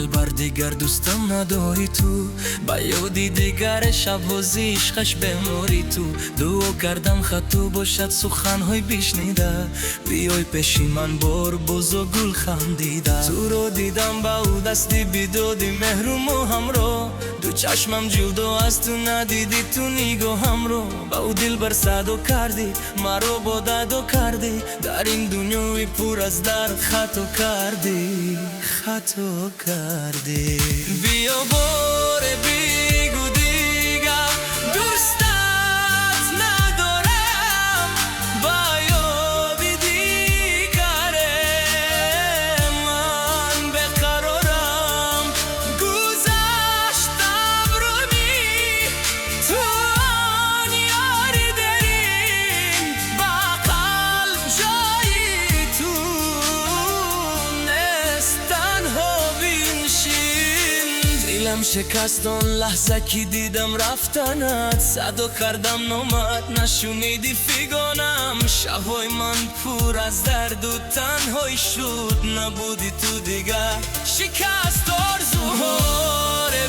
Дилбар, дигар дӯстам надорӣ ту. Ба ёди дигар шабҳо зи ишқаш беморӣ ту. Дуо кардам, хато бошад суханҳои бишнида. Биёй пеши ман бор бозу гул хандида. Туро дидам, ба ӯ дасти бидоди меҳру муҳамро. Ду чашмам ҷудо аз ту надидӣ ту нигоҳамро. Ба ӯ дилбар садо кардӣ, маро бо дадо кардӣ. Дар ин дунёи пур аз дард хато кардӣ, хато кардӣ. Биё, боре бигӯ, дигар дӯстат надорам. Ба ёди дигаре ман беқарорам. Гузашт абрӯми ту, он ёри дерин. Ба қалб ҷои ту нест, танҳо биншин. Дилам шикаст он лаҳза, ки дидам рафтанат. Садо кардам, номад, нашуниди фиғонам. Шабҳои ман пур аз дарду танҳоӣ шуд. Набуди ту дигар шикаст орзуҳоре.